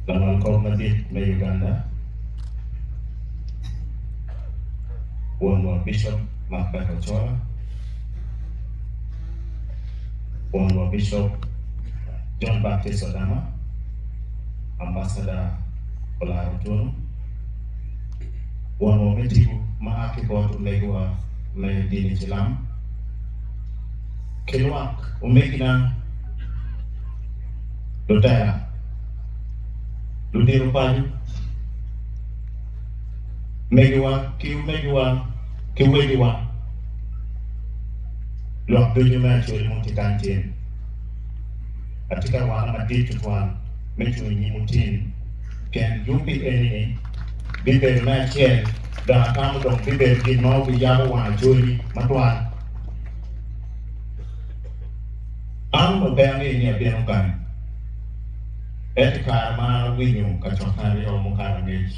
Langolkop madit me Uganda, Wonwa Bishop Macbeth Ochola, Wonwa Bishop John Baptist Odama, Ambassador Olara Otuno, Wonwa me tipo ma a ki bot omegiwa me dini Cilam, ki lwak omegina lutela, ludito paco, megiwa ki omegiwa ki wegiwa, lwak ducu me Acholi ma tye kany tin. Atye ka wana madit tutwal me cung i nyimwu tin pien yubbi eni-ni bibedo me acel dok atamo dong bibedo gin ma obiyabo wang Acholi matwal. An onongo pe angeyo ni abino kany. Ento i kare ma an awinyo kacokke aryo mukato angec,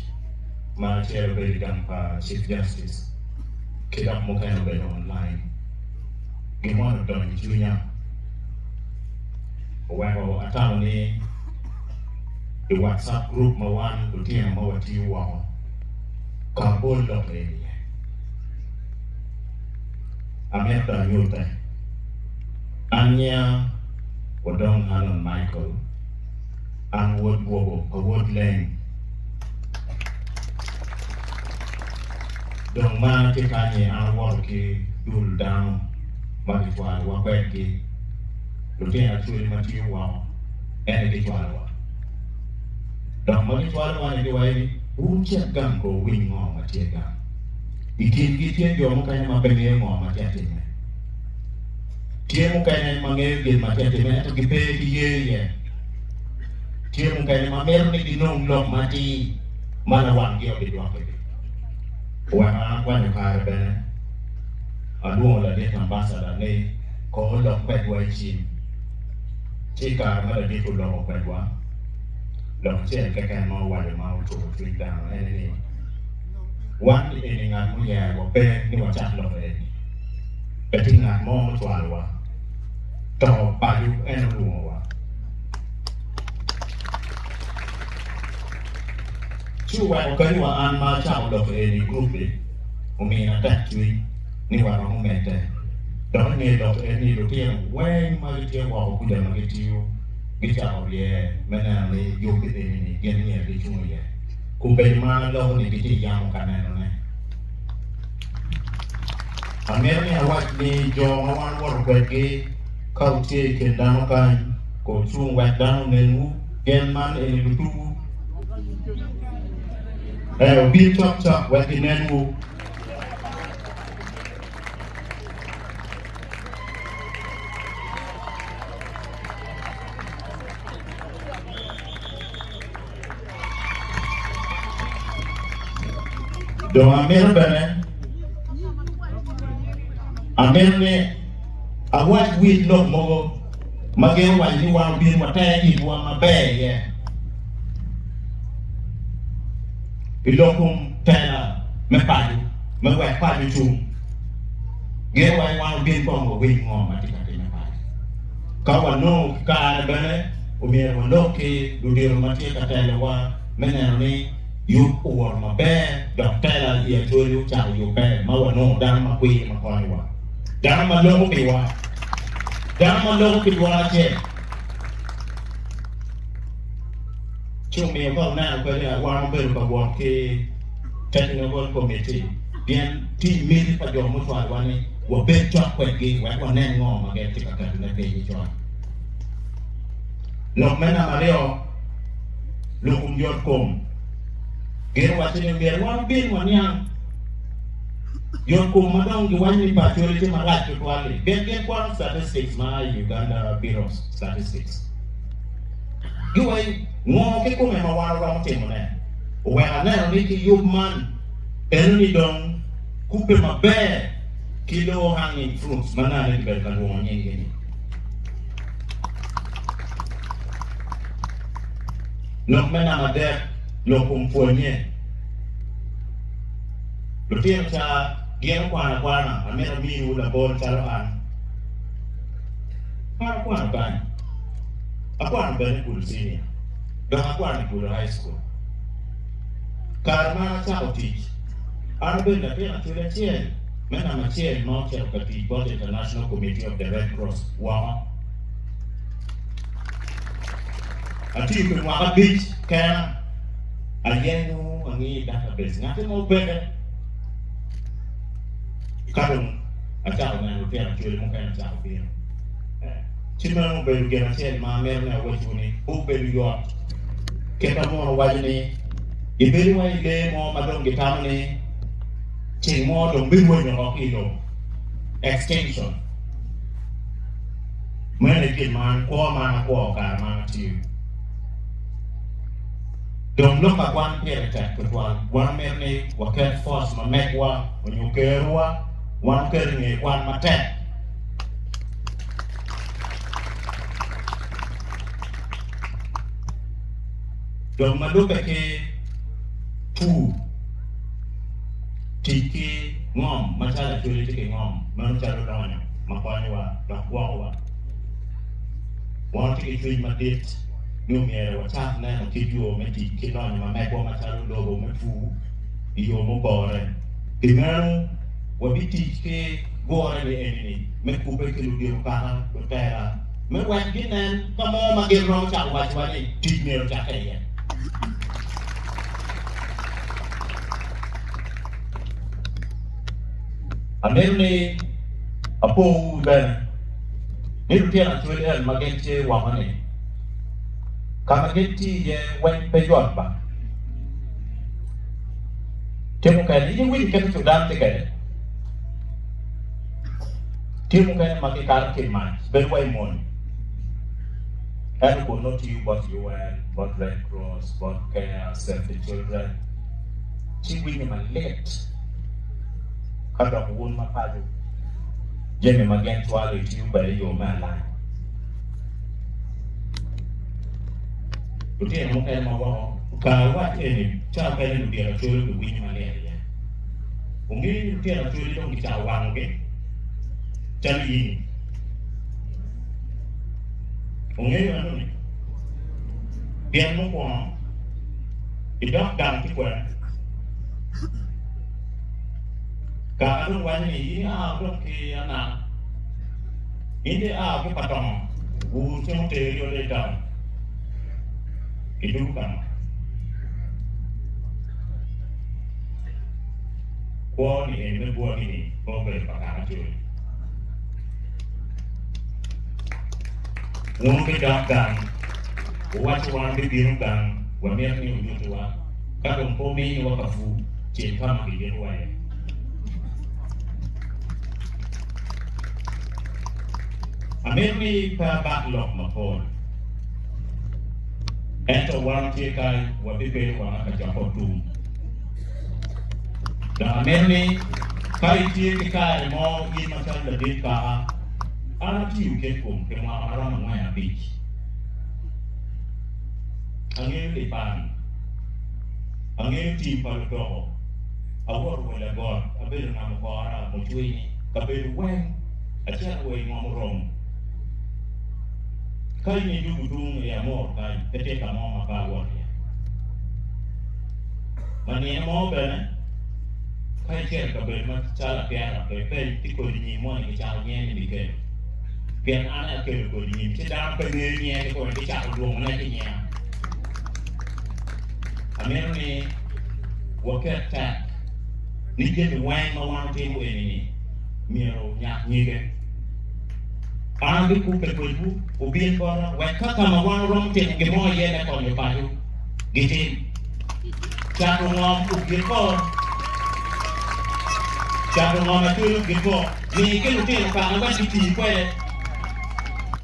ma acel obedo i gang pa Chief Justice ki dok mukene obedo online, gin moni odonyo i cwinya oweko atamo ni i WhatsApp group ma wan lutino ma watiyo woko ka abol lok eni iye. Amito anyute. An nyinga Odong Hanon Michael, an wod Bwogo pa wod Leng. Dong ma atye kany-nyi an awoto ki dul dano ma gicwalowa kwedgi, lutino acwali ma tiyo woko ene gicwalowa. Dok ma gicwalowa-ni giwaco ni, 'Wun cit gang ko wuwiny ngo ma tye gang. I kingi tye jo mukene ma pe ngeyo ngo ma tye ka timme. Tye mukene ma ngeyo gin ma tye ka timme ento gipe ki ye iye. Tye mukene ma mito ni ginong lok matir ma lawanggi obidwokkigi. Oweko an akwanyo kare bene alwongo ladit ambasada ni kong olok kwedwa i cim. Ci i kare ma ladit oloko kwedwa, lok acel keken ma owaco ma ocuko cwiny dano ene ni, Wan eni ngat muyerowa pe ni wacak lok eni. Pe tye ngat mo mucwalowa. To paco en olwongowa. Ci oweko kadi wa an ma acako lok eni i gurup-pi omina tekcwiny ni waromo medde. Dok i nge lok eni lutino weng ma gitye woko kuca ma gitiyo gicako rye me neno ni yub eni-ni gin myero gicung iye. Kombeddi ma an aloko ni gitye i yamo ka nenone. Amito ni awac ni jo ma wan woto kwedgi ka wutye i kin dano kany, ko wucung wek dano onenwu, pien man eni lutuwu. Ee, wubin cokcok wek ginenwu. Dong amito bene amito ni awac wi lok mogo ma gin owaco ni wan obin water itwa maber iye i lok kom tela me paco me wek paco ocung. Gin owaco wan obin kong wawiny ngo ma tye ka timme paco. Ka wanongo ki kare bene, omyero walok ki ludito ma tye ka telowa me neno ni yub owoto maber dok tela i Acholi ocako yubbe ma wanongo dano makwir ma konyowa, dano ma loko piwa, dano ma loko ki dwon acel. Ci omiyo ka wuneno kwede wan wabedo ka wot ki Technical Committee pien tye i miti pa jo mucwalowa ni wabed cok kwedgi wek wanen ngo ma gin tye ka ketone piny i con. Lok me namba aryo, Lukum yotkom gin owaco ni myero wan obin waniang yotkom ma dong giwaco ni pa Acholi tye marac tutwal-li pien gin kwano statistics ma a i Uganda Bureau of Statistics. Giwaco ngo kikome ma wan waromo timone oweko aneno ni ki yub man eno ni dong kubbe maber ki low hanging fruits ma nane kibedo ka lwongo nyinggi ni. Lok me namba adek, lok kom pwonnye. Lutino ca gin okwano akwana, amito aminiwu labol calo an. An akwano kany, akwano bene i Gulu Senior. Dok akwano i Gulu High School. Kare ma an acako tic, an abedo latin acwali acel me namba acel ma ocito ka tic bot International Committee of the Red Cross woko. Atiyo pi mwaka abic kena, ayenyo angiyo i database ngati mo peke. Ka dong acako neno lutino acwali mukene ocako bino. Ci meno obedo gin acel ma amito ni awacwu ni pe obedo yot. Kit ma muno waco ni, gibedo wa i lee mo ma dong gitamo ni ceng mo dong birwenyo oko ki i lobo, extinction. Meno aye gin ma an, kwo ma an akwo kare ma an atiyo. Dong lok ka kwan pire tek tutwal. Wan mito ni waket force ma megwa onyo kerowa wan oket i nge kwan matek. Dong ma lubbe ki pur, tic ki ngom macalo acholi tye ki ngom meno calo lonyo ma konyowa dok gwokowa. Wan watye ki cwiny madit ni omyero wacak neno kit yo me tic ki lonyo ma megwa macalo lobo me pur i yo mupore. Pi meno, wabitic ki gure ni eni-ni me kubbe ki ludito kaka, lutela, me wek ginen ka mo ma gin romo cako wacowa ni tic myero ocakke iye. Amito ni apowu bene ni lutino acwali eni ma gin tye woko-ni, ka ma gin tye iye weng pe yot ba. Tye mukene in iwinyo kit ma Sudan tye kwede. Tye mukene ma gikato ki i mac bedo wa i mony. Ento kun nongo tiyo bot UN, bot Red Cross, bot Care, Save the Children, ci winyo malit ka dok wun ma paco jami ma gin cwalo itiyo kwede i yo me alany. Lutino mukene ma woko kare wac eni ca mukene ludito acwali giwinyo malit iye. Wungeyo ni lutino acwali dong gicako wangogi calo yini. Wungeyo meno ni? Pien mukwongo idok gang ki kwene. Kaka dong waco ni in ia dong ki anaka, in dong ia ki pa tongo, wur cen oteri ode i taun. Idwogo kama? Kwo ni eni me bwagi ni pe obedo pa kaka coli. Wun wubidok gang, wuwacci wan wubibino gang, wamito ni wunyutiwa, ka dong pe wuminiwa ka pur, cel ka ma giyikowa iye. Amito ni pe abak lok mapol. Ento wan tye kany, wabibedo wanga ka cokke otum. Dok amito ni ka itye ki kare mo in macalo ladit kaka, an atiyo kitkum pi mwaka ma romo 45. Angeyo lipan, angeyo tim pa ludoko, awoto wa i lagot, abedo namo kora, mucwiny, kabedo weng, acito wa i ngom oromo. Ka in idwogo tung i Amor kany, pe tye ka mo ma pe awot iye. Ma nino mo bene, ka icito i kabedo ma calo apyera pe, pe itye kodi nyim moni gicako nyinge ni Mikelo. Pien an aye akelo kodi nyim, ci dano pe ngeyo nyinge kikome, gicako lwongone ki nyinga. Amito ni waket tek ni jami weng ma wan watimo eni-ni myero onyak nyige. An abikubbe kwedwu, wubin bota, wek ka ka ma wan wuromo timo gin mo iye me konyo paco, gitim. Cato ngom ogiko. Cato ngom acwele ogiko. Mi ki lutino kare wek giti kwede.